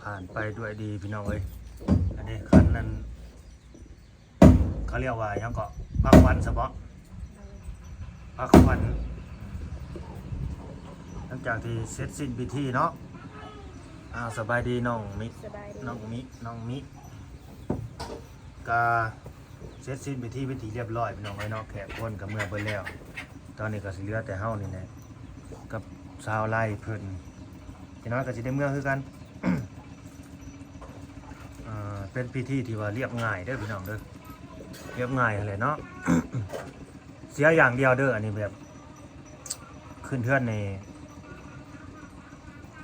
ຜ່ານໄປດ້ວຍດີພີ່ນ້ອງເອີຍ. ອັນນີ້ຄັນນັ້ນ ເຂົາຮຽກວ່າຫຍັງເກາະ ພັກຜ່ອນຊະເບາະ ພັກຜ່ອນ ຫຼັງຈາກທີ່ເສັດສິ້ນພິທີເນາະ. ອ້າວ ສະບາຍດີນ້ອງມິ ສະບາຍດີ ນ້ອງມິ ນ້ອງມິ ກະເສັດສິ້ນພິທີເປັນທີ່ຮຽບຮ້ອຍພີ່ນ້ອງເອີຍເນາະ. ແຂກຄົນກະເມືອເບິດແລ້ວ ຕອນນີ້ກະຊິເຫຼືອແຕ່ເຮົານີ້ແຫຼະ ກັບຊາວໄລ່ເພິ່ນ. ຈັກໜ້ອຍກະຊິໄດ້ເມືອຄືກັນ. ເປັນພິທີທີ່ວ່າລຽບງ່າຍເດີພີ່ນ້ອງເດີ ລຽບງ່າຍຫັ້ນແຫຼະເນາະ. ເສຍຢ່າງດຽວເດີ ອັນນີ້ແບບຂຶ້ນເຮືອນນີ້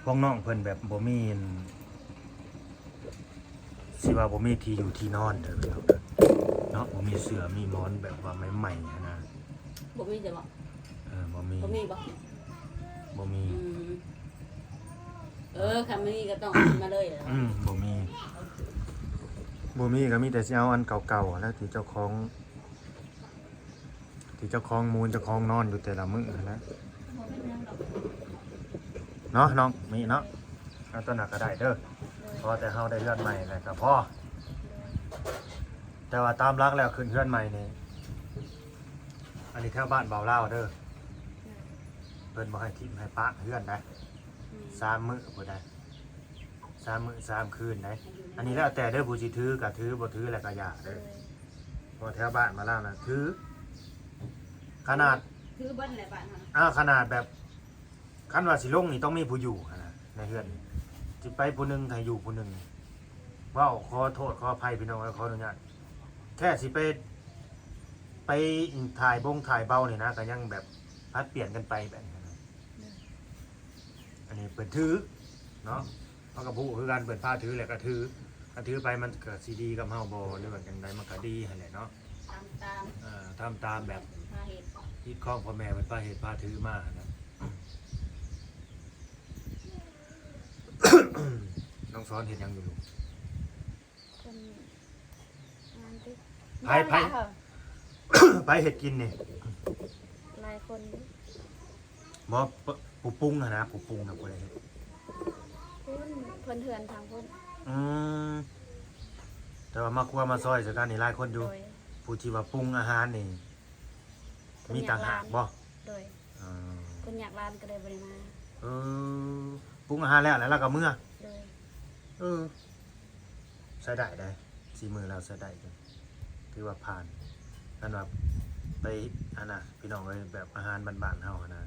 ພວກນ້ອງເພິ່ນແບບບໍ່ມີ ຊິວ່າບໍ່ມີທີ່ຢູ່ທີ່ນອນເດີພີ່ນ້ອງເດີເນາະ ບໍ່ມີເສື່ອມີໝອນແບບວ່າໃໝ່ໆຫັ້ນນະ. ບໍ່ມີໃຊ່ບໍ່? ເອີ ບໍ່ມີ ບໍ່ມີບໍ່? ບໍ່ມີ. ອືມ ເອີ ຄັນມີກະຕ້ອງເອົາມາເລີຍ. ອືມ ບໍ່ມີ ບໍ່ມີກະມີແຕ່ຊິເອົາອັນເກົ່າໆ ແລ້ວທີ່ເຈົ້າຂອງ ທີ່ເຈົ້າຂອງມູນເຈົ້າຂອງນອນຢູ່ແຕ່ລະມື້ຫັ້ນແຫຼະ ເນາະນ້ອງມິເນາະ. ເອົາຕົວນັ້ນກະໄດ້ເດີ ໂດຍ ພໍແຕ່ເຮົາໄດ້ເຮືອນໃໝ່ແລ້ວກະພໍ ໂດຍ. ແຕ່ວ່າຕາມຫຼັກແລ້ວຂຶ້ນເຮືອນໃໝ່ນີ້ ອັນນີ້ແຖວບ້ານເບົາລາວເດີ ໂດຍ ເພິ່ນບໍ່ໃຫ້ຖິ້ມໃຫ້ປະເຮືອນໃດ໋ ອືມ ສາມມື້ພຸ້ນໃດ໋ ສາມມື້ສາມຄືນໃດ໋. ອັນນີ້ແລ້ວແຕ່ເດີ ຜູ້ຊິຖືກະຖື ບໍ່ຖືແລ້ວກະຢ່າເດີ ໂດຍ. ເພາະແຖວບ້ານມາລາວນະຖື ຂະໜາດ ຖືເບິດແຫຼະບ້ານເຮົານະ. ອ່າ ຂະໜາດແບບ ຄັນວ່າຊິລົງນີ້ຕ້ອງມີຜູ້ຢູ່ຫັ້ນນະ ໃນເຮືອນນີ້ ຊິໄປຜູ້ໜຶ່ງໃຫ້ຢູ່ຜູ້ໜຶ່ງ. ເວົ້າຂໍໂທດຂໍອະໄພພີ່ນ້ອງເອີຍ ຂໍອະນຸຍາດ ແຄ່ຊິໄປ ໄປຖ່າຍບົງຖ່າຍເບົານີ້ນະ ກະຍັງແບບຜັດປ່ຽນກັນໄປແບບນີ້ນະ. ໂດຍ ອັນນີ້ເພິ່ນຖືເນາະ ເຮົາກະບໍ່ຮູ້ຄືກັນ ເພິ່ນພາຖືແລ້ວກະຖື ຄັນຖືໄປມັນກະຊິດີກັບເຮົາບໍ່ ຫຼືວ່າຈັ່ງໃດ ມັນກະດີຫັ້ນແຫຼະເນາະ. ທຳຕາມ ເອີ ທຳຕາມແບບ ພາເຮັດ ຮີດຄອງພໍ່ແມ່ເພິ່ນພາເຮັດພາຖືມາຫັ້ນນະ. ນ້ອງສອນເຮັດຫຍັງຢູ່ລູກ? ຄົນງານຕິ ໃຜ ໃຜ ໃຜເຮັດກິນນີ້? ຫຼາຍຄົນຢູ່ ບໍ່ ຜູ້ປຸງຫັ້ນນະ ຜູ້ປຸງນະ ຜູ້ໃດເຮັດ? ເພິ່ນເຮືອນທາງພຸ້ນ. ອືມ ແຕ່ວ່າມາຄົວມາຊອຍໃສ່ກັນນີ້ຫຼາຍຄົນຢູ່ ໂດຍ. ຜູ້ທີ່ວ່າປຸງອາຫານນີ້ ຄົນ ມີຕ່າງຫາກບໍ່? ໂດຍ ເອີ ຄົນຍາກລານກະເລີຍບໍ່ໄດ້ມາ. ເອີ ປຸງອາຫານແລ້ວ ແລ້ວລາວກະເມືອ. ໂດຍ ເອີ ໃຊ້ໄດ້ໃດ໋ ສີມືລາວໃຊ້ໄດ້ ຖືວ່າຜ່ານ. ຄັນວ່າໄປ ອັນນະ ພີ່ນ້ອງເອີຍ ແບບອາຫານບ້ານໆເຮົາຫັ້ນນະ.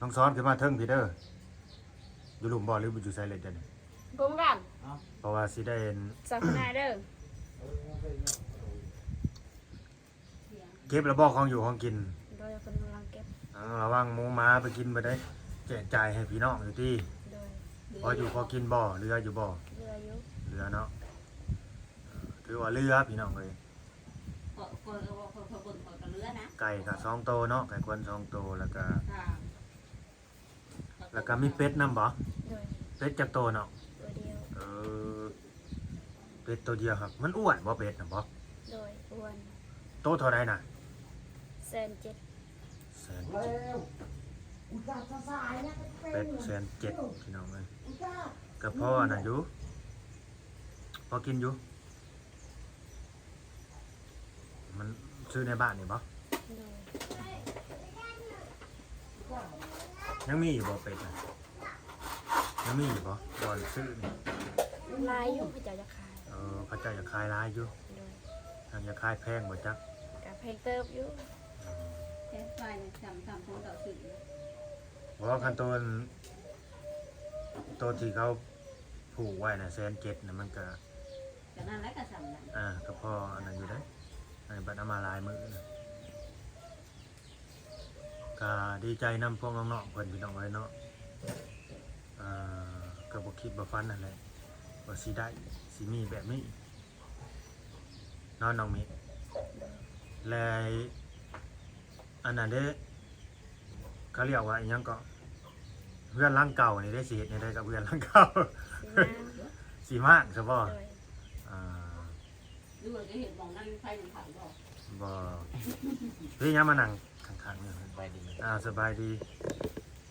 ນ້ອງສອນຂຶ້ນມາເທິງພີ້ເດີ ຢູ່ລຸ່ມບໍ່ ຫຼືຢູ່ໃສເລີຍດຽວນີ້? ກຸມກັນ ເພາະວ່າຊິໄດ້ ສາວນາຍເດີ. ເກັບແລ້ວບໍ່ຂອງຢູ່ຂອງກິນ? ໂດຍ ເພິ່ນກຳລັງເກັບ. ເອົາ ລະວັງໝູໝາໄປກິນເບິດເດ້ ແຈກຈ່າຍໃຫ້ພີ່ນ້ອງຢູ່ຕິ? ໂດຍ ພໍຢູ່ພໍກິນບໍ່? ເຫຼືອຢູ່ບໍ່? ເຫຼືອຢູ່ ເຫຼືອເນາະ. ເອີ ຖືວ່າເຫຼືອພີ່ນ້ອງເອີຍ. ຂ້ອຍ ຂ້ອຍ ຂ້ອຍ ຂ້ອຍເບິ່ງ ຂ້ອຍກະເຫຼືອນະ. ໄກ່ກະສອງໂຕເນາະ ໄກ່ຄວນສອງໂຕ ແລ້ວກະ ແລ້ວກະມີເປັດນຳບໍ່? ໂດຍ ເປັດຈັກໂຕເນາະ? ໂຕດຽວ. ເອີ ເປັດໂຕດຽວຫັ້ນ ມັນອ້ວນບໍ່ເປັດນະບໍ່? ໂດຍ ອ້ວນ. ໂຕເທົ່າໃດນະ? ແສນເຈັດ. ແສນເຈັດ ເປັດແສນເຈັດ ພີ່ນ້ອງເອີຍ. ກະພໍອັນນັ້ນຢູ່ ພໍກິນຢູ່. ມັນຊື້ໃນບ້ານນີ້ບໍ່? ໂດຍ. ຍັງມີຢູ່ບໍ່ເປັດນະ? ຍັງມີຢູ່ບໍ່ ບ່ອນຊື້ນີ້? ຫຼາຍຢູ່ ເຂົາເຈົ້າຢາກຂາຍ. ເອີ ເຂົາເຈົ້າຢາກຂາຍຫຼາຍຢູ່. ໂດຍ. ຫາກຢາກຂາຍແພງບໍ່ຈັກ? ກະແພງເຕີບຢູ່. ເອີ ແພງໄປນະ ສ່ຳ ສ່ຳຂອງເຈົ້າຊື້. ບໍ່ ຄັນໂຕ ໂຕທີ່ເຂົາຜູກໄວ້ນະ ແສນເຈັດນະ ມັນກະ ກະນັ້ນແຫຼະ ກະສ່ຳນັ້ນ. ອ່າ ກະພໍອັນນັ້ນຢູ່ເດ້ ອັນນີ້ບັດເອົາມາຫຼາຍມື້ນະ. ກະດີໃຈນຳພວກນ້ອງໆເພິ່ນ ພີ່ນ້ອງເອີຍເນາະ. ອ່າ ກະບໍ່ຄິດບໍ່ຝັນຫັ້ນແຫຼະ ວ່າຊິໄດ້ ຊິມີແບບນີ້ເນາະ ນ້ອງມິ. ແລະ ອັນນັ້ນເດ້ ເຂົາຮຽກວ່າອີ່ຫຍັງເກາະ ເຮືອນຫຼັງເກົ່ານີ້ເດ້ ຊິເຮັດແນວໃດກັບເຮືອນຫຼັງເກົ່າ? ຊິມ້າງ ຊິມ້າງຊະບໍ່? ໂດຍ. ອ່າ ຫຼືວ່າຈະເຮັດໝ່ອງນັ່ງໄຟໜຶ່ງຂ້າງບໍ່? ບໍ່. ເຮັດຫຍັງມານັ່ງຂ້າງໆນີ້? ສະບາຍດີ. ອ່າ ສະບາຍດີ.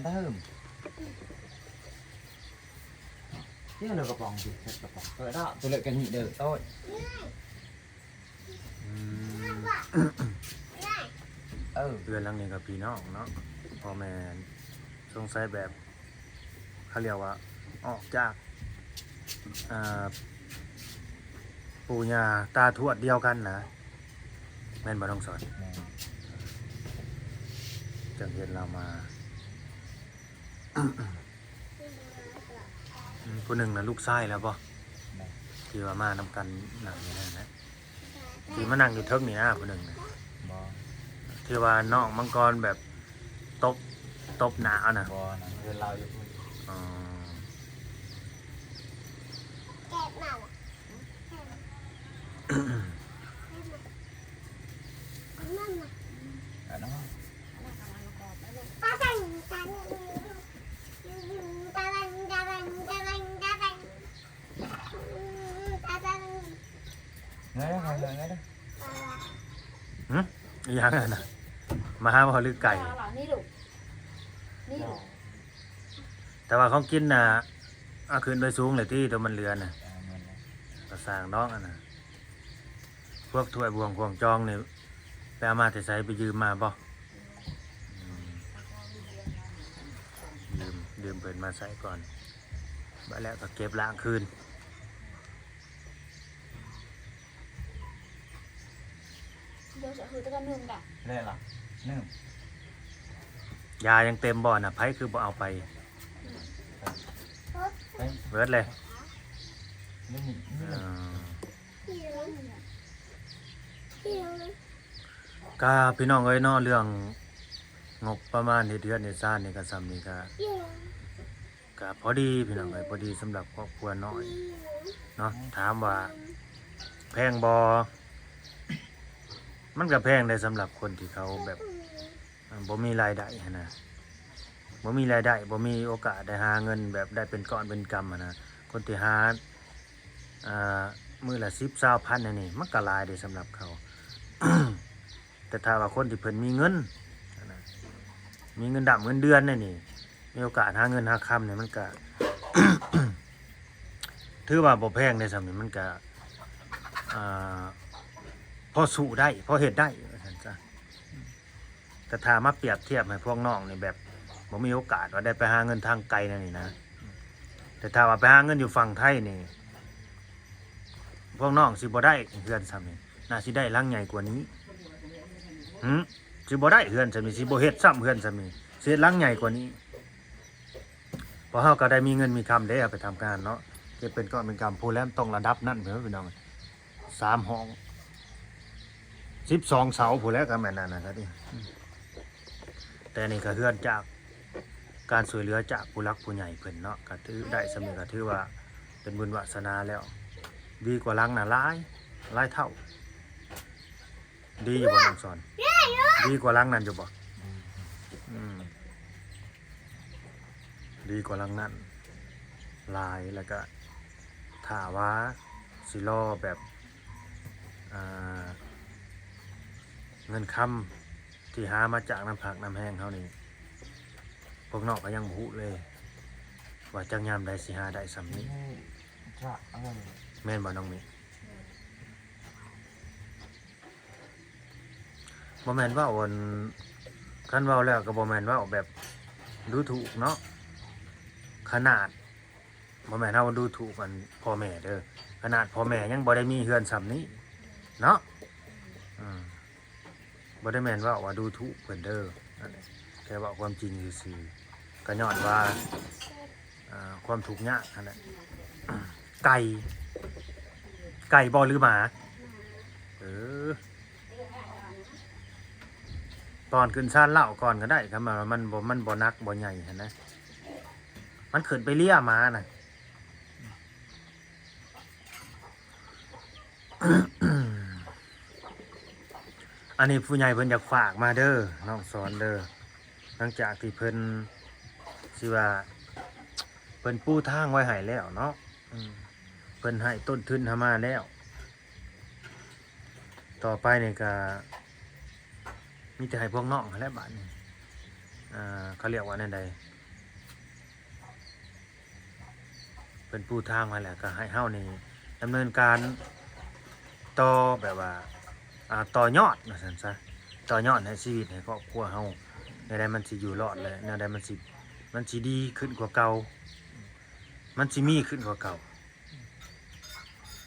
ນເດີມ. ເຈົ້າເລີກກະປ໋ອງຊິ ເຮັດກະປ໋ອງເປີດເນາະ ໂຕເລີກກະນີ້ເດີໂຕຍ. ອືມ ເອີ ເຮືອນຫຼັງນີ້ກໍພີ່ນ້ອງເນາະ ພໍ່ແມ່ ສົງໄສແບບ ເຂົາລຽກວ່າອອກຈາກ ອ່າ ປູ່ຍ່າຕາທວດດຽວກັນນະ ແມ່ນບໍ່ນ້ອງສອນ? ແມ່ນ. ຈັ່ງເຫັນລາວມາ ອືມ ຜູ້ໜຶ່ງນະລູກຊາຍລາວບໍ່? ແມ່ນ. ທີ່ວ່າມານຳກັນນັ່ງຢູ່ນັ້ນນະ ທີ່ມານັ່ງຢູ່ເທິງນີ້ນະ ຜູ້ໜຶ່ງນະ. ບໍ່. ທີ່ວ່ານ້ອງມັງກອນແບບຕົບ ຕົບໜ້າເອົານະ. ບໍ່ນະ ເຮືອນລາວຢູ່ພຸ້ນ. ອໍ ເງີຍເດີ ເງີຍເດີ. ຫຶ ອີຫຍັງຫັ້ນນະ? ມາຫາບໍ່ ຫຼືໄກ່? ນີ້ລູກ ນີ້ລູກ ແຕ່ວ່າຂອງກິນນະ ເອົາຂຶ້ນໄປສູງແລ້ວຕິ ໂຕມັນເຫຼືອນະ. ກໍຊ່າງດອກອັນນະ ພວກຖ້ວຍບ່ວງ ພວກຈອງນີ້ ໄປເອົາມາແຕ່ໃສ? ໄປຢືມມາບໍ່? ຢືມ ຢືມເພິ່ນມາໃຊ້ກ່ອນ ບາດແລ້ວກໍເກັບລ້າງຄືນ. ດຽວຈະຄືແຕ່ກະໜຶ່ງດະ ແລ້ວລະ ໜຶ່ງ ຢາຍັງເຕັມບໍ່ນະ? ໃຜຄືບໍ່ເອົາໄປ? ເບິດເລີຍ. ເອີ ກະພີ່ນ້ອງເອີຍເນາະ ເລື່ອງງົບປະມານເຮັດເຮືອນເຮັດຊານນີ້ກະສ່ຳນີ້ກະ ກະພໍດີພີ່ນ້ອງເອີຍ ພໍດີສຳລັບຄອບຄົວນ້ອຍເນາະ. ຖາມວ່າແພງບໍ່? ມັນກະແພງໄດ໋ ສຳລັບຄົນທີ່ເຂົາແບບ ບໍ່ມີລາຍໄດ້ຫັ້ນນະ ບໍ່ມີລາຍໄດ້ ບໍ່ມີໂອກາດໄດ້ຫາເງິນແບບໄດ້ເປັນກ້ອນເປັນກຳຫັ້ນນະ. ຄົນທີ່ຫາ ອ່າ ມື້ລະສິບ ຊາວພັນ ອັນນີ້ມັນກະຫຼາຍເດ້ສຳລັບເຂົາ. ແຕ່ຖ້າວ່າຄົນທີ່ເພິ່ນມີເງິນຫັ້ນນະ ມີເງິນດຳເງິນເດືອນແນວນີ້ ມີໂອກາດຫາເງິນຫາຄຳນີ້ ມັນກະ ຖືວ່າບໍ່ແພງເດ້ ສ່ຳນີ້ມັນກະ ອ່າ ພໍສູ້ໄດ້ ພໍເຮັດໄດ້ວ່າຊັ້ນຊະ. ແຕ່ຖ້າມາປຽບທຽບໃຫ້ພວກນ້ອງນີ້ແບບບໍ່ມີໂອກາດວ່າໄດ້ໄປຫາເງິນທາງໄກແນວນີ້ນະ ແຕ່ຖ້າວ່າໄປຫາເງິນຢູ່ຝັ່ງໄທນີ້ ພວກນ້ອງຊິບໍ່ໄດ້ເຮືອນສ່ຳນີ້ ໜ້າຊິໄດ້ຫຼັງໃຫຍ່ກວ່ານີ້. ຫຶ ຊິບໍ່ໄດ້ເຮືອນສ່ຳນີ້ ຊິບໍ່ເຮັດຊ້ຳເຮືອນສ່ຳນີ້ ຊິເຮັດຫຼັງໃຫຍ່ກວ່ານີ້. ເພາະເຮົາກໍໄດ້ມີເງິນມີຄຳເດ້ ເຮົາໄປທຳງານເນາະ ເກັບເປັນກ້ອນເປັນກຳ ຜູ້ແລ້ວຕ້ອງລະດັບນັ້ນເດີພີ່ນ້ອງ ສາມຫ້ອງ ສິບສອງເສົາພຸ້ນແຫຼະ ກໍແມ່ນນັ້ນນະ. ແຕ່ນີ້ກໍເຮືອນຈາກການຊ່ວຍເຫຼືອຈາກຜູ້ຫຼັກຜູ້ໃຫຍ່ເພິ່ນເນາະ ກໍຖືໄດ້ສ່ຳນີ້ກໍຖືວ່າເປັນບຸນວາສະໜາແລ້ວ ດີກວ່າຫຼັງນັ້ນຫຼາຍ ຫຼາຍເທົ່າ. ດີຢູ່ບໍ່ນ້ອງສອນ? ດີກວ່າຫຼັງນັ້ນຢູ່ບໍ່? ອືມ ດີກວ່າຫຼັງນັ້ນຫຼາຍ ແລ້ວກະຖ້າວ່າຊິລໍແບບ ອ່າ ເງິນຄຳທີ່ຫາມາຈາກນ້ຳພັກນ້ຳແຮງເຮົານີ້ ພວກນ້ອງກໍຍັງບໍ່ຮູ້ເລີຍວ່າຈັກຍາມໃດຊິຫາໄດ້ສ່ຳນີ້. ແມ່ນບໍ່ນ້ອງມິ? ບໍ່ແມ່ນເວົ້າອັນ ຄັນເວົ້າແລ້ວກໍບໍ່ແມ່ນເວົ້າແບບດູຖູກເນາະ ຂະໜາດ ບໍ່ແມ່ນເຮົາດູຖູກອັນພໍ່ແມ່ເດີ ຂະໜາດພໍ່ແມ່ຍັງບໍ່ໄດ້ມີເຮືອນສ່ຳນີ້ເນາະ. ອືມ ບໍ່ໄດ້ແມ່ນເວົ້າວ່າດູຖູກເພິ່ນເດີ ອັນນີ້ແຄ່ເວົ້າຄວາມຈິງຊື່ໆ ກໍຍ້ອນວ່າ ອ່າ ຄວາມທຸກຍາກຫັ້ນແຫຼະ. ໄກ່ ໄກ່ບໍ່ ຫຼືໝາ? ເອີ ຕອນຂຶ້ນຊານເລົ່າກ່ອນກໍໄດ້ ຄັນວ່າມັນບໍ່ ມັນບໍ່ໜັກບໍ່ໃຫຍ່ຫັ້ນນະ ມັນຂຶ້ນໄປເລຍໝານະ. ອັນນີ້ຜູ້ໃຫຍ່ເພິ່ນຢາກຝາກມາເດີ ນ້ອງສອນເດີ ຫຼັງຈາກທີ່ເພິ່ນ ຊິວ່າ ເພິ່ນປູທາງໄວ້ໃຫ້ແລ້ວເນາະ ອືມ ເພິ່ນໃຫ້ຕົ້ນທຶນເຮົາມາແລ້ວ ຕໍ່ໄປນີ້ກະມີແຕ່ໃຫ້ພວກນ້ອງຫັ້ນແຫຼະບາດນີ້ ອ່າ ເຂົາລຽກວ່າແນວໃດ? ເພິ່ນປູທາງໄວ້ແລ້ວ ກໍໃຫ້ເຮົານີ້ດຳເນີນການຕໍ່ ແບບວ່າ ອ່າ ຕໍ່ຍອດວ່າຊັ້ນຊະ ຕໍ່ຍອດໃຫ້ຊີວິດໃຫ້ຄອບຄົວເຮົາ ແນວໃດມັນຊິຢູ່ລອດ ແລະ ແນວໃດມັນຊິ ມັນຊິດີຂຶ້ນກວ່າເກົ່າ ມັນຊິມີຂຶ້ນກວ່າເກົ່າ.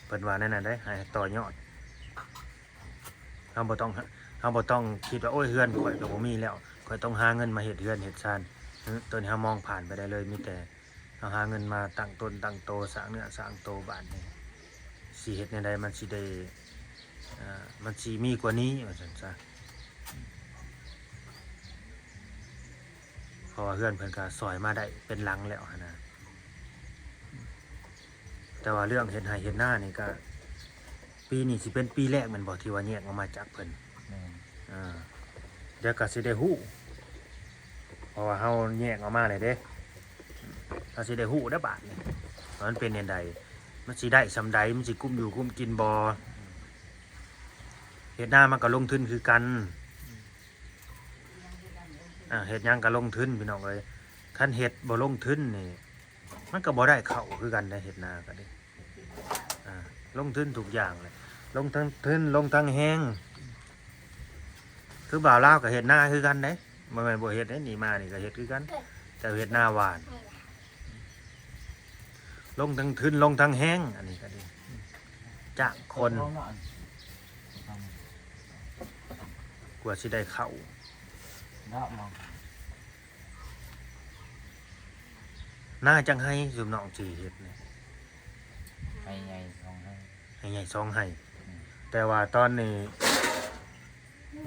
ເພິ່ນວ່າແນວນັ້ນເດ້ ໃຫ້ຕໍ່ຍອດ ເຮົາບໍ່ຕ້ອງ ເຮົາບໍ່ຕ້ອງຄິດວ່າ ໂອ້ຍ ເຮືອນຂ້ອຍກໍບໍ່ມີແລ້ວ ຂ້ອຍຕ້ອງຫາເງິນມາເຮັດເຮືອນເຮັດຊານ ເອີ ໂຕນີ້ເຮົາມອງຜ່ານໄປໄດ້ເລີຍ ມີແຕ່ເຮົາຫາເງິນມາຕັ້ງຕົນຕັ້ງໂຕ ສ້າງເນື້ອສ້າງໂຕ ບາດນີ້ຊິເຮັດແນວໃດມັນຊິໄດ້ ອ່າ ມັນຊິມີກວ່ານີ້ວ່າຊັ້ນຊະ. ເພາະວ່າເຮືອນເພິ່ນກໍຊ່ອຍມາໄດ້ເປັນຫຼັງແລ້ວຫັ້ນນະ ແຕ່ວ່າເລື່ອງເຮັດໄຮ່ເຮັດນານີ້ກໍ ປີນີ້ຊິເປັນປີແລກແມ່ນບໍ່ ທີ່ວ່າແຍກອອກມາຈາກເພິ່ນ? ແມ່ນ ອ່າ ດຽວກໍຊິໄດ້ຮູ້ ເພາະວ່າເຮົາແຍກອອກມາແລ້ວເດ້ ເຮົາຊິໄດ້ຮູ້ເດ້ບາດນີ້ ວ່າມັນເປັນແນວໃດ ມັນຊິໄດ້ສ່ຳໃດ ມັນຊິກຸ້ມຢູ່ກຸ້ມກິນບໍ່. ເຮັດນາມັນກໍລົງທຶນຄືກັນ. ອ່າ ເຮັດຫຍັງກໍລົງທຶນພີ່ນ້ອງເອີຍ. ຄັນເຮັດບໍ່ລົງທຶນນີ້ ມັນກໍບໍ່ໄດ້ເຂົ້າຄືກັນເດ້ ເຮັດນາກໍດີ. ອ່າ ລົງທຶນທຸກຢ່າງແຫຼະ ລົງທັງທຶນ ລົງທັງແຮງ. ຄືບ່າວລາວກໍເຮັດນາຄືກັນເດ້ ບໍ່ແມ່ນບໍ່ເຮັດເດ້ ນີ້ມານີ້ກໍເຮັດຄືກັນ ແຕ່ເຮັດນາຫວ່ານ. ລົງທັງທຶນ ລົງທັງແຮງ ອັນນີ້ກໍດີ ຈ້າງຄົນ ກວ່າຊິໄດ້ເຂົ້າ. ນາຈັກໄຮ່ຊຸມນ້ອງຊິເຮັດນີ້? ໄຮ່ໃຫຍ່ສອງໄຮ່ ໄຮ່ໃຫຍ່ສອງໄຮ່. ອືມ ແຕ່ວ່າຕອນນີ້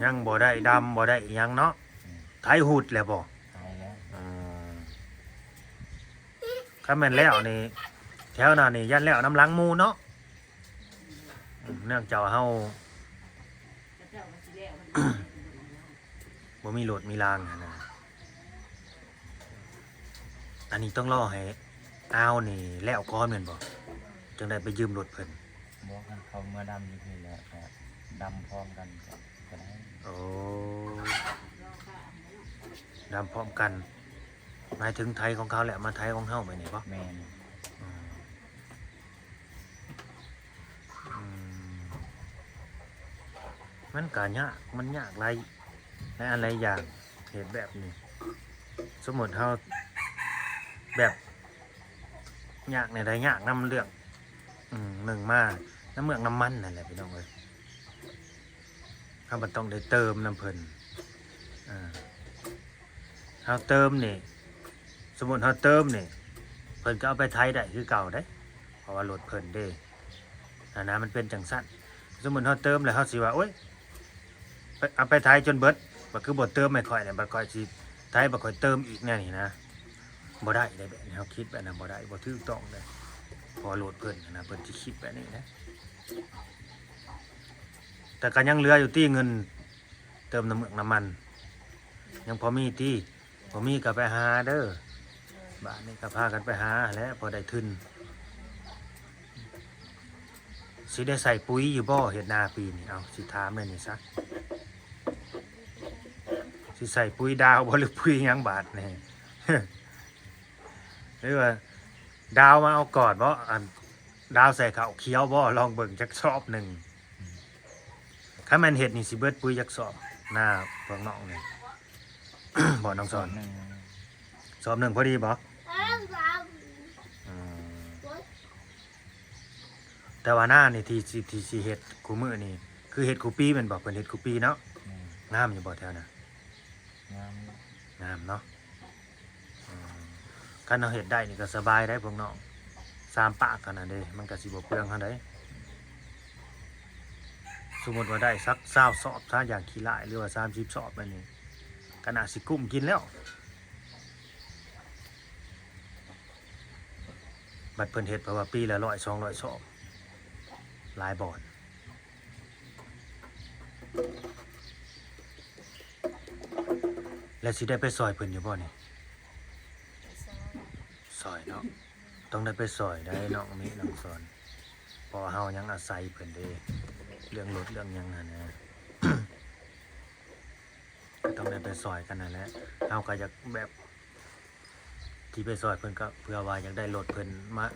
ຍັງບໍ່ໄດ້ດຳ ບໍ່ໄດ້ອີ່ຫຍັງເນາະ. ອືມ ໄຖຫຸດແລ້ວບໍ? ໄຖແລ້ວ. ອືມ ຄັນແມ່ນແລ້ວນີ້ ແຖວນັ້ນນີ້ຢ້ານແລ້ວນຳຫຼັງໝູ່ເນາະ. ອືມ ເນື່ອງຈາກເຮົາບໍ່ມີລົດມີລາງຫັ້ນນະ. ອັນນີ້ຕ້ອງລໍໃຫ້ອາວນີ້ແລ້ວກ່ອນແມ່ນບໍ່? ຈັ່ງໄດ້ໄປຢືມລົດເພິ່ນ. ບໍ່ ຄັນເຂົາເມືອດຳຢູ່ພີ້ແລ້ວກໍດຳພ້ອມກັນກໍ ກໍໄດ້. ໂອ້ ດຳພ້ອມກັນ ໝາຍເຖິງໄຖຂອງເຂົາແລ້ວມາໄຖຂອງເຮົາແບບນີ້ບໍ? ແມ່ນ. ອືມ ອືມ ມັນກະຍາກ ມັນຍາກຫຼາຍ ຫຼາຍອັນຫຼາຍຢ່າງ ເຮັດແບບນີ້. ສົມມຸດເຮົາແບບຍາກແນວໃດ? ຍາກນຳເລື່ອງ ອືມ ໜຶ່ງມາ ນ້ຳເມືອກນ້ຳມັນນັ້ນແຫຼະພີ່ນ້ອງເອີຍ. ເຮົາບໍ່ຕ້ອງໄດ້ເຕີມນຳເພິ່ນ ເອີ ເຮົາເຕີມນີ້ ສົມມຸດເຮົາເຕີມນີ້ ເພິ່ນກໍເອົາໄປໄຖໄດ້ຄືເກົ່າເດ້ ເພາະວ່າລົດເພິ່ນເດ້ ອັນນັ້ນມັນເປັນຈັ່ງຊັ້ນ. ສົມມຸດເຮົາເຕີມແລ້ວ ເຮົາຊິວ່າ ໂອ້ຍ ໄປ ເອົາໄປໄຖຈົນເບິດ ບັດຄືບໍ່ເຕີມໃຫ້ຂ້ອຍນີ້ ບັດຂ້ອຍຊິໄຖ ບັດຂ້ອຍເຕີມອີກແນວນີ້ນະ ບໍ່ໄດ້ເດ້. ແບບນີ້ເຮົາຄິດແບບນັ້ນບໍ່ໄດ້ ບໍ່ຖືກຕ້ອງເດ້ ເພາະວ່າລົດເພິ່ນນະ ເພິ່ນຊິຄິດແບບນີ້ເດ້. ແຕ່ກໍຍັງເຫຼືອຢູ່ຕິ ເງິນເຕີມນ້ຳເມືອກນ້ຳມັນ ຍັງພໍມີຕິ? ບໍ່ມີກໍໄປຫາເດີ ບາດນີ້ກໍພາກັນໄປຫາແຫຼະ ພໍໄດ້ທຶນ. ຊິໄດ້ໃສ່ປຸ໋ຍຢູ່ບໍ່ ເຮັດນາປີນີ້? ເອົາ ຊິຖາມແນວນີ້ຊະ ຊິໃສ່ປຸ໋ຍດາວບໍ່ ຫຼື ປຸ໋ຍຫຍັງບາດນີ້? ຫຼືວ່າດາວມາເອົາກ່ອນບໍ່? ອັນ ດາວໃສ່ເຂົ້າຂຽວບໍ່? ລອງເບິ່ງຈັກສອບໜຶ່ງ. ອືມ ຄັນແມ່ນເຮັດນີ້ຊິເບິດປຸ໋ຍຈັກສອບ ນາພວກນ້ອງນີ້ ບໍ່ ນ້ອງສອນ? ສອບໜຶ່ງ ສອບໜຶ່ງພໍດີບໍ່? ອືມ ແຕ່ວ່ານານີ້ທີ່ ທີ່ ທີ່ຊິເຮັດຄູ່ມື້ນີ້ ຄືເຮັດຄູ່ປີແມ່ນບໍ່? ເພິ່ນເຮັດຄູ່ປີເນາະ. ແມ່ນ. ງາມຢູ່ບໍ່ແຖວນັ້ນ? ງາມຢູ່. ງາມເນາະ. ອືມ ຄັນເຮົາເຮັດໄດ້ນີ້ກໍສະບາຍໄດ໋ພວກນ້ອງ ສາມປາກຫັ້ນນະເດ້ ມັນກໍຊິບໍ່ເປືອງເຮົາໄດ໋. ສົມມຸດວ່າໄດ້ສັກຊາວສອບຊະ ຢ່າງຂີ້ຫຼ້າຍ ຫຼືວ່າສາມສິບສອບ ອັນນີ້ກໍໜ້າຊິກຸ້ມກິນແລ້ວ. ບັດເພິ່ນເຮັດ ເພາະວ່າປີລະຮ້ອຍສອງຮ້ອຍສອບ ຫຼາຍບ່ອນ. ແລ້ວຊິໄດ້ໄປຊ່ອຍເພິ່ນຢູ່ບໍ່ນີ້? ໄປຊ່ອຍ ຊ່ອຍເນາະ ຕ້ອງໄດ້ໄປຊ່ອຍໄດ໋ ນ້ອງມິ ນ້ອງສອນ ເພາະວ່າເຮົາຍັງອາໄສເພິ່ນເດ້ ເລື່ອງລົດເລື່ອງຫຍັງຫັ້ນນະ ກໍຕ້ອງໄດ້ໄປຊ່ອຍກັນຫັ້ນແຫຼະ. ເຮົາກໍຢາກແບບ ທີ່ໄປຊ່ອຍເພິ່ນກໍເພື່ອວ່າຢາກໄດ້ລົດເພິ່ນມາ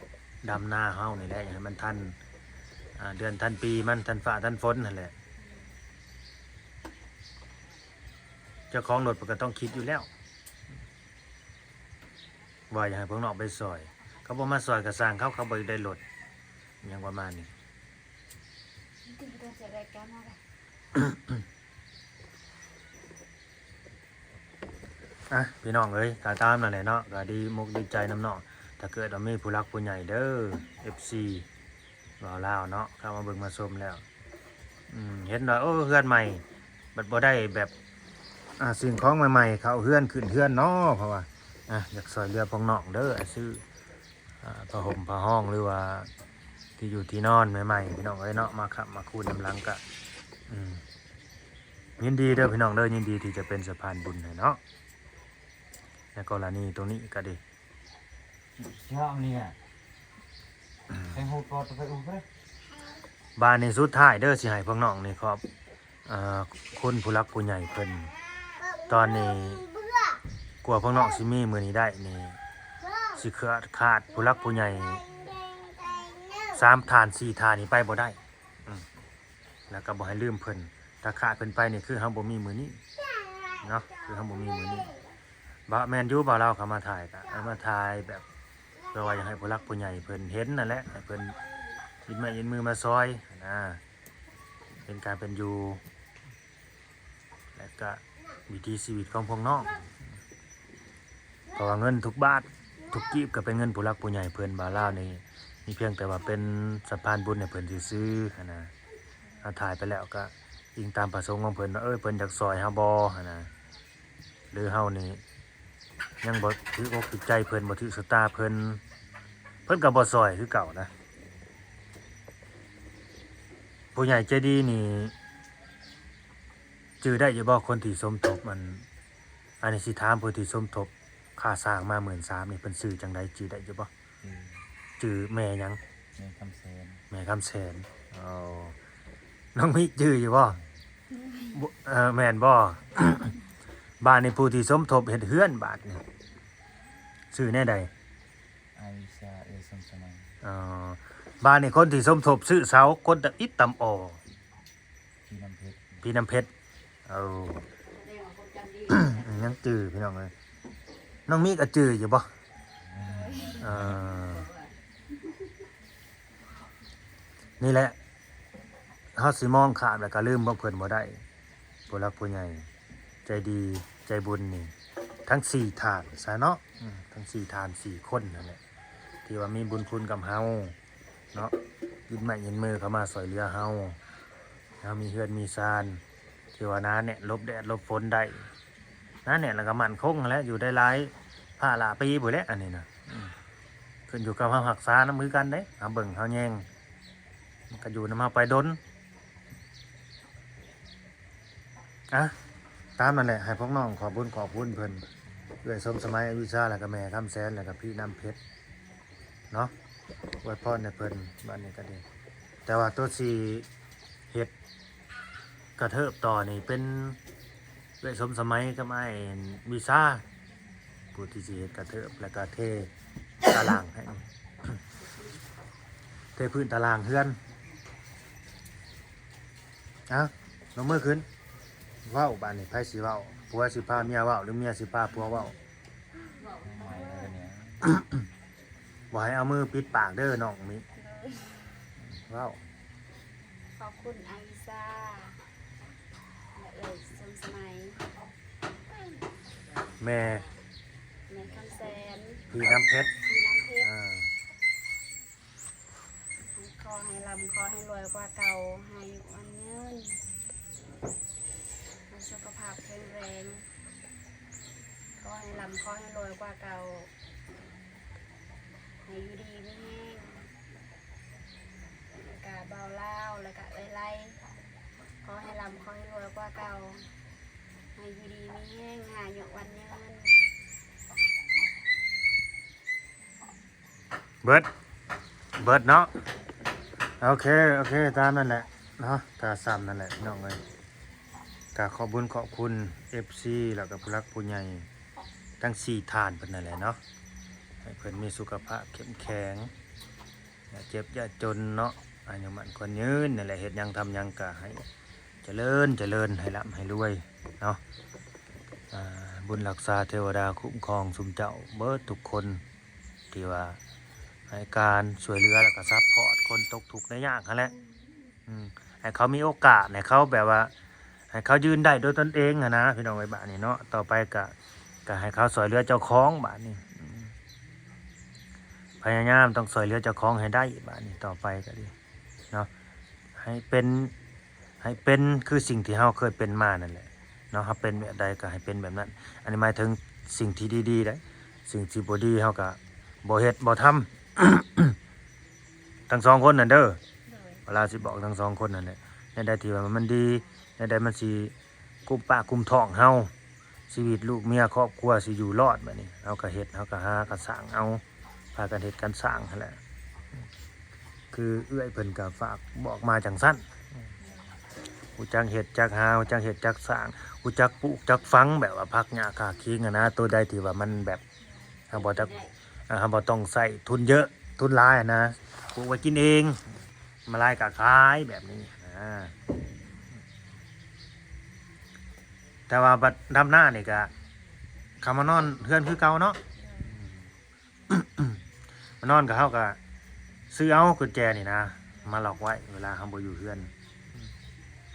ດຳນາເຮົານີ້ແຫຼະ ຢາກໃຫ້ມັນທັນ ອ່າ ເດືອນທັນປີມັນ ທັນຟ້າທັນຝົນຫັ້ນແຫຼະ. ເຈົ້າຂອງລົດເພິ່ນກໍຕ້ອງຄິດຢູ່ແລ້ວ ວ່າຢາກໃຫ້ພວກນ້ອງໄປຊ່ອຍ ເຂົາບໍ່ມາຊ່ອຍກໍຊ່າງເຂົາ ເຂົາບໍ່ຢາກໄດ້ລົດ ຫຍັງປະມານນີ້. ອ່ະ ພີ່ນ້ອງເອີຍ ກໍຕາມນັ້ນແຫຼະເນາະ ກໍດີມົກດີໃຈນຳນ້ອງ ຖ້າເກີດວ່າມີຜູ້ຫຼັກຜູ້ໃຫຍ່ເດີ ເອັຟຊີ ເວົ້າລາວເນາະ ເຂົ້າມາເບິ່ງມາຊົມແລ້ວ ອືມ ເຫັນວ່າ ໂອ້ ເຮືອນໃໝ່ ບັດບໍ່ໄດ້ແບບ ອ່າ ສິ່ງຂອງໃໝ່ໆເຂົ້າເຮືອນ ຂຶ້ນເຮືອນເນາະ ເພາະວ່າ ອ່ະ ຢາກຊ່ອຍເຫຼືອພວກນ້ອງເດີ ອ່າ ຊື້ ອ່າ ຜ້າຫົ່ມຜ້າຫ້ອງ ຫຼືວ່າທີ່ຢູ່ທີ່ນອນໃໝ່ໆ ພີ່ນ້ອງເອີຍເນາະ ມາຄ້ຳມາຄູນນຳຫຼັງກະ ອືມ ຍິນດີເດີພີ່ນ້ອງເດີ ຍິນດີທີ່ຈະເປັນສະພານບຸນໃຫ້ເນາະ ໃນກໍລະນີໂຕນີ້ກະດີ. ບາດນີ້ສຸດທ້າຍເດີ ຊິໃຫ້ພວກນ້ອງນີ້ຂອບ ອ່າ ຄົນຜູ້ຫຼັກຜູ້ໃຫຍ່ເພິ່ນ ຕອນນີ້ກວ່າພວກນ້ອງຊິມີມື້ນີ້ໄດ້ນີ້ ຊິຂາດ ຂາດຜູ້ຫຼັກຜູ້ໃຫຍ່ສາມທ່ານ ສີ່ທ່ານນີ້ໄປບໍ່ໄດ້. ອືມ ແລ້ວກໍບໍ່ໃຫ້ລືມເພິ່ນ ຖ້າຂາດເພິ່ນໄປນີ້ ຄືເຮົາບໍ່ມີມື້ນີ້ເນາະ ຄືເຮົາບໍ່ມີມື້ນີ້. ບໍ່ ແມ່ນຢູ່ ບ່າວລາວເຂົາມາຖ່າຍ ກໍເອົາມາຖ່າຍແບບ ເພື່ອວ່າຢາກໃຫ້ຜູ້ຫຼັກຜູ້ໃຫຍ່ເພິ່ນເຫັນນັ້ນແຫຼະ ໃຫ້ເພິ່ນຍື່ນໄມ້ຍື່ນມືມາຊ່ອຍນະ ເປັນການເປັນຢູ່ ແລະກະວິຖີຊີວິດຂອງພວກນ້ອງ ເພາະວ່າເງິນທຸກບາດທຸກກີບກໍເປັນເງິນຜູ້ຫຼັກຜູ້ໃຫຍ່ເພິ່ນ. ບ່າວລາວນີ້ມີພຽງແຕ່ວ່າເປັນສະພານບຸນໃຫ້ເພິ່ນຊື່ໆຫັ້ນນະ. ເຮົາຖ່າຍໄປແລ້ວກໍອີງຕາມປະສົງຂອງເພິ່ນວ່າ ເອີ ເພິ່ນຢາກຊ່ອຍເຮົາບໍ່ຫັ້ນນະ ຫຼືເຮົານີ້ຍັງບໍ່ຖືກອົກຖືກໃຈເພິ່ນ ບໍ່ຖືກຊະຕາເພິ່ນ ເພິ່ນກໍບໍ່ຊ່ອຍຄືເກົ່ານະ. ຜູ້ໃຫຍ່ໃຈດີນີ້ ຈື່ໄດ້ຢູ່ບໍ່ ຄົນທີ່ສົມທົບ ອັນ ອັນນີ້ຊິຖາມຜູ້ທີ່ສົມທົບຄ່າສ້າງມາໝື່ນສາມນີ້ ເພິ່ນຊື່ຈັ່ງໃດ ຈື່ໄດ້ຢູ່ບໍ່? ອືມ ຊື່ແມ່ຫຍັງ? ແມ່ຄຳແສນ ແມ່ຄຳແສນ. ອໍ ນ້ອງມິກຈື່ຢູ່ບໍ່? ບໍ່ ເອີ ແມ່ນບໍ່? ບາດນີ້ຜູ້ທີ່ສົມທົບເຮັດເຮືອນບາດນີ້ ຊື່ແນວໃດ? ອາວິຊາ ເອື້ອຍສົມສະໄໝ. ອໍ ບາດນີ້ຄົນທີ່ສົມທົບຊື້ເສົາ ຄົນຕຳອິດຕຳອໍ ພີນ້ຳເພັດ ພີນ້ຳເພັດ. ເອົາ ຍັງຈື່ ພີ່ນ້ອງເອີຍ ນ້ອງມີກໍຈື່ຢູ່ບໍ່? ເອີ ນີ້ແຫຼະ ເຮົາຊິມອງຂ້າມ ແລ້ວກໍລືມພວກເພິ່ນບໍ່ໄດ້ ຜູ້ຫຼັກຜູ້ໃຫຍ່ໃຈດີໃຈບຸນນີ້ ທັງສີ່ທ່ານຊະເນາະ ອືມ ທັງສີ່ທ່ານ ສີ່ຄົນນັ້ນແຫຼະ ທີ່ວ່າມີບຸນຄຸນກັບເຮົາເນາະ ຍື່ນໄມ້ຍື່ນມືເຂົ້າມາຊ່ວຍເຫຼືອເຮົາ ເຮົາມີເຮືອນມີຊານ ທີ່ວ່າໜາແໜ້ນ ຫຼົບແດດຫຼົບຝົນໄດ້ ໜາແໜ້ນ ແລ້ວກໍໝັ້ນຄົງຫັ້ນແຫຼະ ຢູ່ໄດ້ຫຼາຍພາລະປີພຸ້ນແຫຼະ ອັນນີ້ນະ ອືມ ຂຶ້ນຢູ່ກັບເຮົາຮັກສານຳຄືກັນເດ້ ເຮົາເບິ່ງເຮົາແຍງ ມັນກໍຢູ່ນຳເຮົາໄປດົນ. ອະ ຕາມນັ້ນແຫຼະ ໃຫ້ພວກນ້ອງຂອບບຸນຂອບຄຸນເພິ່ນ ເອື້ອຍສົມສະໄໝ ອາວິຊາ ແລ້ວກໍແມ່ຄຳແສນ ແລ້ວກໍພີນ້ຳເພັດເນາະ ອວຍພອນໃຫ້ເພິ່ນ ບາດນີ້ກໍດີ. ແຕ່ວ່າໂຕຊິເຮັດກະເທີບຕໍ່ນີ້ເປັນເອື້ອຍສົມສະໄໝກັບອ້າຍວິຊາ ຜູ້ທີ່ຊິເຮັດກະເທີບ ແລ້ວກະເທຕາລ່າງໃຫ້ ເທພື້ນຕາລ່າງເຮືອນ. ເອົາ ລົງມືຂຶ້ນ ເວົ້າບາດນີ້ ໃຜຊິເວົ້າ? ຜົວຊິພາເມຍເວົ້າ ຫຼືເມຍຊິພາຜົວເວົ້າ? ບໍ່ໃຫ້ເອົາມືປິດປາກເດີນ້ອງມິ ເວົ້າ. ຂອບຄຸນອາວິຊາ ແລະ ເອື້ອຍສົມສະໄໝ ແມ່ ແມ່ຄຳແສນ ພີ່ນ້ຳເພັດ ພີ່ນ້ຳເພັດ ເອີ ຂໍໃຫ້ລ່ຳ ຂໍໃຫ້ລວຍກວ່າເກົ່າ ໃຫ້ອາຍຸໝັ້ນຍືນ ໃຫ້ສຸຂະພາບແຂງແຮງ ຂໍໃຫ້ລ່ຳ ຂໍໃຫ້ລວຍກວ່າເກົ່າ ໃຫ້ຢູ່ດີມີແຮງ ແລ້ວກະບ່າວລາວ ແລ້ວກະເອື້ອຍໄລ ຂໍໃຫ້ລ່ຳ ຂໍໃຫ້ລວຍກວ່າເກົ່າ ໃຫ້ຢູ່ດີມີແຮງ ອາຍຸໝັ້ນຍືນ. ເບິດ ເບິດເນາະ ໂອເຄ ໂອເຄ ຕາມນັ້ນແຫຼະເນາະ ກໍສ່ຳນັ້ນແຫຼະພີ່ນ້ອງເອີຍ. ກໍຂອບບຸນຂອບຄຸນເອັຟຊີ ແລ້ວກໍຜູ້ຫຼັກຜູ້ໃຫຍ່ທັງສີ່ທ່ານເພິ່ນນັ້ນແຫຼະເນາະ ໃຫ້ເພິ່ນມີສຸຂະພາບເຂັ້ມແຂງ ຢ່າເຈັບຢ່າຈົນເນາະ ອາຍຸໝັ້ນຂວັນຍືນນີ້ແຫຼະ ເຮັດຫຍັງທຳຫຍັງກໍໃຫ້ຈະເລີນຈະເລີນ ໃຫ້ລ່ຳໃຫ້ລວຍເນາະ. ອາ ບຸນຮັກສາເທວະດາຄຸ້ມຄອງຊຸມເຈົ້າເບິດທຸກຄົນ ທີ່ວ່າໃຫ້ການຊ່ວຍເຫຼືອ ແລ້ວກໍຊັບພອດຄົນຕົກທຸກໄດ້ຍາກຫັ້ນແຫຼະ ອືມ ໃຫ້ເຂົາມີໂອກາດ ໃຫ້ເຂົາແບບວ່າ ໃຫ້ເຂົາຢືນໄດ້ໂດຍຕົນເອງຫັ້ນນະ ພີ່ນ້ອງເອີຍ. ບາດນີ້ເນາະ ຕໍ່ໄປກະ ກະໃຫ້ເຂົາຊ່ວຍເຫຼືອເຈົ້າຂອງບາດນີ້ ອືມ ພະຍາຍາມຕ້ອງຊ່ວຍເຫຼືອເຈົ້າຂອງໃຫ້ໄດ້ ບາດນີ້ຕໍ່ໄປກໍດີເນາະ ໃຫ້ເປັນ ໃຫ້ເປັນຄືສິ່ງທີ່ເຮົາເຄີຍເປັນມານັ້ນແຫຼະເນາະ ເຮົາເປັນແບບໃດກໍໃຫ້ເປັນແບບນັ້ນ. ອັນນີ້ໝາຍເຖິງສິ່ງທີ່ດີໆເດ້ ສິ່ງທີ່ບໍ່ດີເຮົາກໍບໍ່ເຮັດບໍ່ທຳ ທັງສອງຄົນນັ້ນເດີ ໂດຍ ເວລາຊິບອກທັງສອງຄົນນັ້ນແຫຼະ ແນວໃດທີ່ວ່າມັນດີ ແນວໃດມັນຊິກຸມປາກກຸມທ້ອງເຮົາ ຊີວິດລູກເມຍຄອບຄົວຊິຢູ່ລອດ ບາດນີ້ເຮົາກໍເຮັດ ເຮົາກໍຫາກໍສ້າງເອົາ ພາກັນເຮັດກັນສ້າງຫັ້ນແຫຼະ ຄືເອື້ອຍເພິ່ນກໍຝາກບອກມາຈັ່ງຊັ້ນ. ຮູ້ຈັກເຮັດຈັກຫາ ຮູ້ຈັກເຮັດຈັກສ້າງ ຮູ້ຈັກປູກຈັກຝັງ ແບບວ່າຜັກຫຍ້າຂ້າຄີງຫັ້ນນະ. ໂຕໃດທີ່ວ່າມັນແບບ ເຮົາບໍ່ຕ້ອງ ເຮົາບໍ່ຕ້ອງໃຊ້ທຶນເຍອະ ທຶນຫຼາຍຫັ້ນນະ ປູກໄວ້ກິນເອງ ມາລາຍກະຂາຍແບບນີ້ນະ. ແຕ່ວ່າບັດດຳນານີ້ກະ ເຂົ້າມານອນເຮືອນຄືເກົ່າເນາະ. ມານອນກະ ເຮົາກະຊື້ເອົາກຸນແຈນີ້ນະ ມາລັອກໄວ້ ເວລາເຮົາບໍ່ຢູ່ເຮືອນ.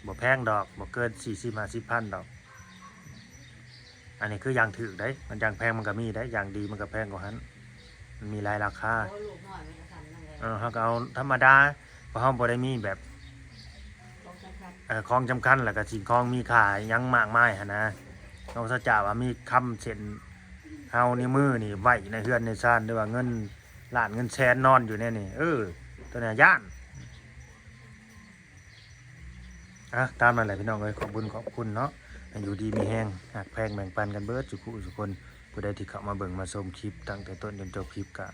ບໍ່ແພງດອກ ບໍ່ເກີນສີ່ສິບຫ້າສິບພັນດອກ. ອັນນີ້ຄືຢ່າງຖືກເດ້ ມັນຢ່າງແພງມັນກະມີເດ້ ຢ່າງດີມັນກະແພງກວ່າຫັ້ນ ມັນມີຫຼາຍລາຄາ. ໂອ້ ລູກນ້ອຍມັນກະສ່ຳນັ້ນແຫຼະ. ເອີ ເຮົາກະເອົາທຳມະດາ ເພາະເຮົາບໍ່ໄດ້ມີແບບ ຂອງສຳຄັນ ເອີ ຂອງສຳຄັນ ແລ້ວກະສິ່ງຂອງມີຄ່າຫຍັງມາກມາຍຫັ້ນນະ. ນອກຈາກວ່າມີຄຳເຊັ່ນ ເຮົາໃນມືນີ້ໄວ້ໃນເຮືອນໃນຊານ ຫຼືວ່າເງິນລ້ານເງິນແສນນອນຢູ່ໃນນີ້ ເອີ ໂຕນີ້ຢ້ານ. ອ່ະ ຕາມນັ້ນແຫຼະພີ່ນ້ອງເອີຍ ຂອບບຸນຂອບຄຸນເນາະ ໃຫ້ຢູ່ດີມີແຮງ ຮັກແພງແບ່ງປັນກັນເບິດສູ່ຜູ້ສູ່ຄົນ. ຜູ້ໃດທີ່ເຂົ້າມາເບິ່ງມາຊົມຄລິບຕັ້ງແຕ່ຕົ້ນຈົນຈົບຄລິບກະ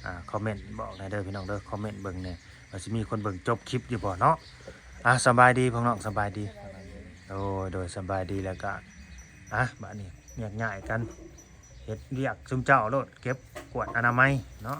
ອ່າ ຄອມເມັນບອກແດ່ເດີພີ່ນ້ອງເດີ ຄອມເມັນເບິ່ງແດ່ ວ່າຊິມີຄົນເບິ່ງຈົບຄລິບຢູ່ບໍ່ເນາະ. ອ່ະ ສະບາຍດີພີ່ນ້ອງ ສະບາຍດີ. ໂດຍ ໂດຍ ສະບາຍດີ ແລ້ວກະ ອ່ະ ບາດນີ້ແຍກຍ້າຍກັນ ເຮັດວຽກຊຸມເຈົ້າໂລດ ເກັບກວາດອະນາໄມເນາະ.